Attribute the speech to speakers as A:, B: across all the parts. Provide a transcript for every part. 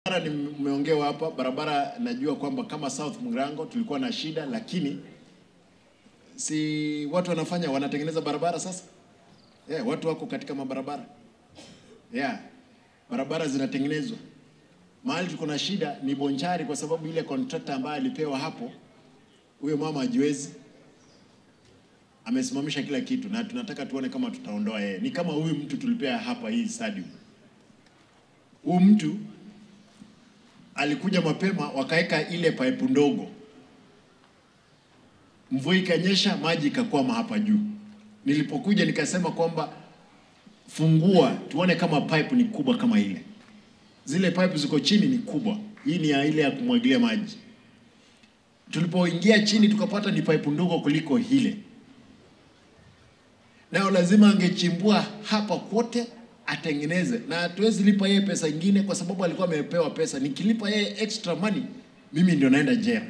A: Barabara nimeongewa hapa, barabara najua kwamba kama South Mugrango tulikuwa na shida, lakini si watu wanafanya, wanatengeneza barabara sasa. Yeah, watu wako katika mabarabara. Yeah, barabara zinatengenezwa. Mahali tuko na shida ni Bonchari, kwa sababu ile contractor ambaye alipewa hapo, huyo mama hajiwezi, amesimamisha kila kitu, na tunataka tuone kama tutaondoa yeye. Ni kama huyu mtu tulipea hapa hii stadium. Huyu mtu alikuja mapema, wakaeka ile pipe ndogo. Mvua ikanyesha, maji ikakwama hapa juu. Nilipokuja nikasema kwamba fungua tuone kama pipe ni kubwa kama ile. Zile pipe ziko chini ni kubwa. Hii ni ya ile ya kumwagilia maji. Tulipoingia chini tukapata ni pipe ndogo kuliko ile. Nao lazima angechimbua hapa kote atengeneze. Na hatuwezi lipa yeye pesa nyingine kwa sababu alikuwa amepewa pesa. Nikilipa yeye extra money, mimi ndio naenda jela.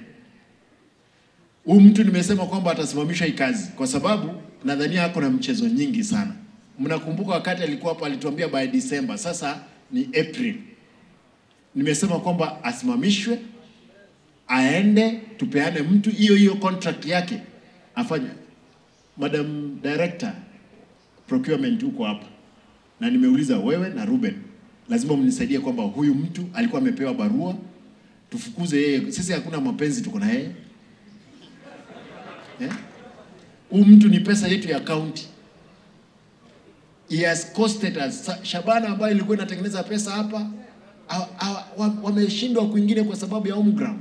A: Huyu mtu nimesema kwamba atasimamishwa hii kazi kwa sababu nadhania ako na mchezo nyingi sana. Mnakumbuka wakati alikuwa hapa alituambia by December, sasa ni April. Nimesema kwamba asimamishwe, aende, tupeane mtu hiyo hiyo contract yake afanye. Madam Director Procurement huko hapa, na nimeuliza wewe na Ruben, lazima mnisaidie kwamba huyu mtu alikuwa amepewa barua, tufukuze yeye. Sisi hakuna mapenzi tuko na yeye. Huyu mtu ni pesa yetu ya county. He has costed us. Shabana ambayo ilikuwa inatengeneza pesa hapa, wameshindwa kwingine kwa sababu ya home ground.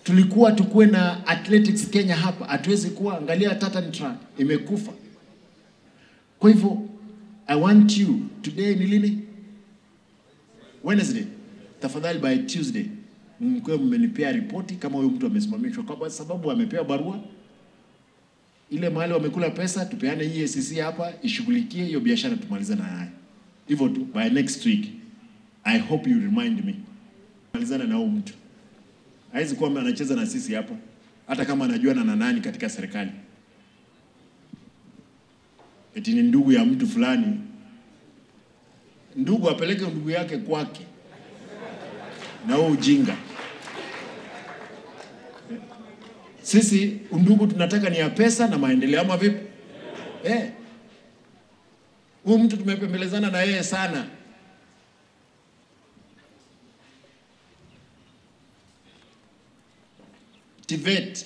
A: Tulikuwa tukue na Athletics Kenya hapa, hatuwezi kuwa, angalia Tartan Track imekufa. Kwa hivyo I want you today, ni lini? Wednesday. Tafadhali by Tuesday mkiwa mmenipea ripoti kama huyu mtu amesimamishwa, kwa sababu amepewa barua. Ile mahali wamekula pesa, tupeane EACC hapa ishughulikie hiyo biashara, tumalize na haya. Hivyo tu, by next week I hope you remind me. Malizana na huyu mtu. Haizi kuwa anacheza na sisi hapa, hata kama anajua na nani katika serikali. Eti ni ndugu ya mtu fulani. Ndugu apeleke ndugu yake kwake. Na huo ujinga. Sisi undugu tunataka ni ya pesa na maendeleo, ama vipi? Huyu mtu tumepembelezana na yeye sana. TVET.